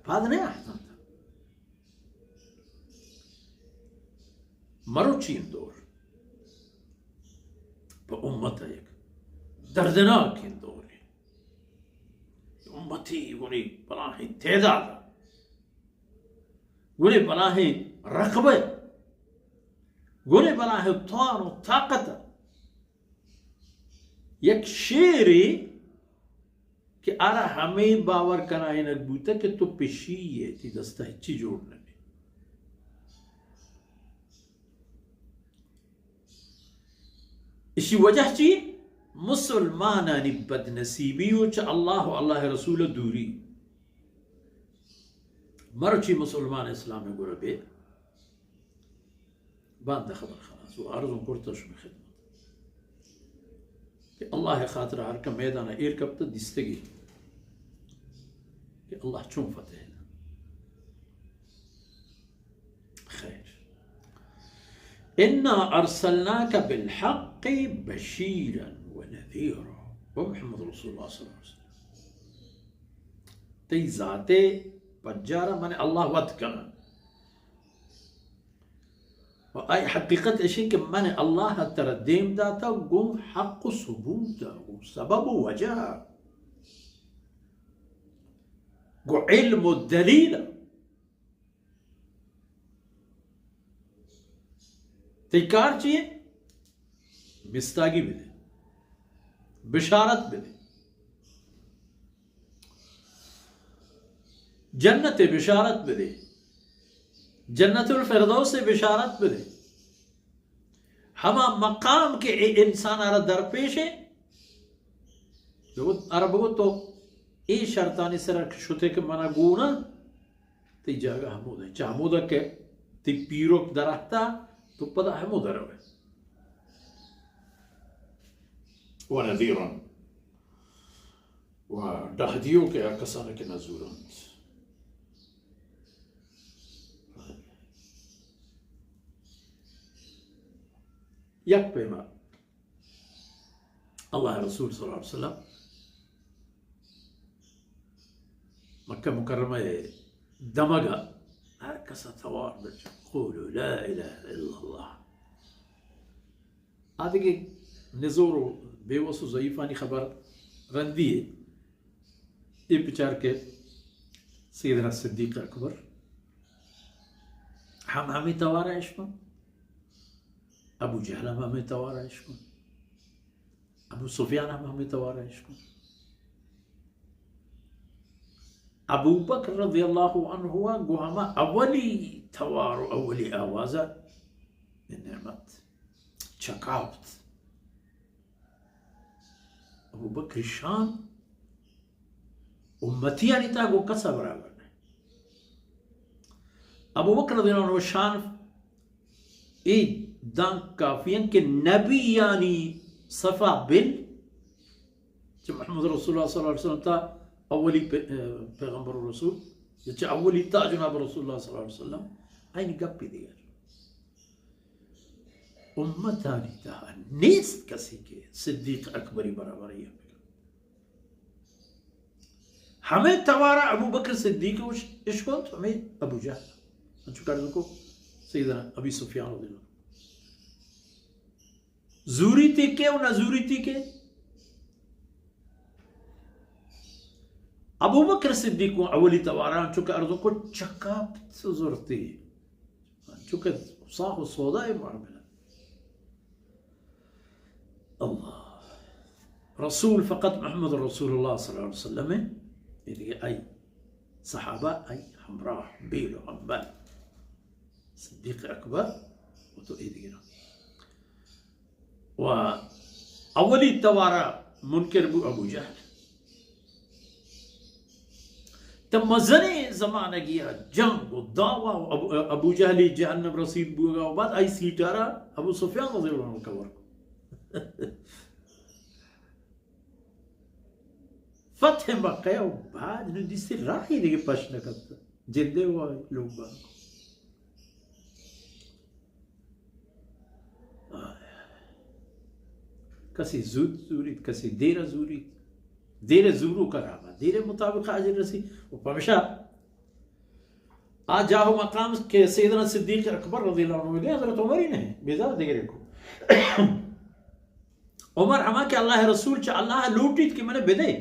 پاد نہ اہتنت۔ مروچی دور پہ امت ء یک دردناکیں دورے۔ امتی گڑے بلاہیں تعداد، گڑے بلاہیں رقبہ، گڑے بلاہیں توان و طاقت۔ یک شیرے کہ آرا ہمے باور کنائینگ بوتہ کہ تو پشی ئے، تئی دستا ہچی جوڑ نہ بی۔ اشی وجہ چی؟ مسلمانانی بدنصیبی و چہ اللہ و اللہ رسول دوری۔ مرچی مسلمان اسلام گورا بے باند خبر خلاص و عرض کرتا شمی خدمت کہ اللہ خاطر ہر کا میدان ایر کپتا دیستگی کہ اللہ چون فتح دا۔ خیر۔ انا ارسلناک بالحق بشیرا و نذیرا۔ او محمد رسول اللہ صلی اللہ علیہ وسلم، تئی ذات پجارا من اللہ وت کنن۔ و آئی حقیقت اشی کہ من اللہ ترا دیم داتا گوں حق و ثبوت، گوں سبب و وجہ، گوں علم و دلیل۔ تئی کار چی ئے؟ مستاگی بدے، بشارت بدے، جنت بشارت بدے، جنت الفردوس بشارت بدے۔ ہما مقام کہ اے انسان آرا درپیش ہے، بگو، آرا بگو تو اے شرطانی سر شتے کہ منا گونا، تئی جاگہ ہمودا، چہ ہمودا کہ تئی پیرک درہتا، تو پدا ہمودا روئے۔ و نذیرا، و ڈاہ دیو کہ آ کسانا کہ نزورانت۔ یک پیما اللہ رسول صلی اللہ علیہ وسلم مکہ مکرمہ ء دمگ ء ہر کس ء توار بچ، قولوا لا الہ الا اللہ۔ آ دگہ نزور و بیوس و ضعیفانی خبر رندی ء۔ اے بچار کہ سیدنا صدیق اکبر ہم ہمے توار ء اشکن، ابو جہل ہم ہمے توار ء اشکن۔ ابو سفیان ہم ہمے توار ء اشکن۔ ابو بکر رضی اللہ عنہ ء گوں ہما اولی توار و اولی آواز ء نعمت چکاپت۔ ابو بکر شان امتیانی تہا گوں کسا برابر نہ۔ ابو بکر رضی اللہ عنہ شان اے دانک کافی انت کہ نبیانی صفا بل چہ محمد رسول اللہ صلی اللہ علیہ وسلم تا اولی پی-، پیغمبر و رسول، یا چہ اولی تا جناب رسول اللہ صلی اللہ علیہ وسلم، آئینی گپی دیگر۔ امتانی تہا نیست کسی کہ صدیق اکبری برابری ہم بکن۔ ہمے توارا ابو بکر صدیق اش-، اشکنت، ہمے ابو جہل۔ انچو کرد کو سیدنا ابی سفیان رضی اللہ عنہ۔ زوریتی کے و نہ زوریتی کے؟ ابو بکر صدیق کو اولی توارا انچو کہ ارزو کو چکاپت زرتی۔ چونکہ صاف و سودا ہے معاملہ۔ اللہ۔ رسول فقط محمد رسول اللہ صلی اللہ علیہ وسلم ہے۔ یہ دیگه آئی صحابہ، آئی ہمراہ، بیل و ہمبل۔ صدیق اکبر و تو یہ دیگه۔ و اولی توارا منکر بو ابو جہل۔ تا مزنیں زمانگی ء جنگ و دعوا و ابو، ابو جہلی جہنم رسید بوگا و بعد آئی سیٹارا ابو سفیان رضی اللہ عنہ کور کو۔ فتح مکہ و بعد نو دیستی راہی دیگه پش نکتا۔ جندے و لوگ بانک۔ کسی زود زوریت، کسی دیر زوریت۔ دیر زورو کرابا، دیر مطابق اجر رسی۔ و پمشا آ جاہ و مقام کہ سیدنا صدیق اکبر رضی اللہ عنہ دے، حضرت عمر ہی نہیں، بیزار دیگرے کو۔ عمر ہما کہ اللہ رسول چہ اللہ لوٹیت کہ منے بدے،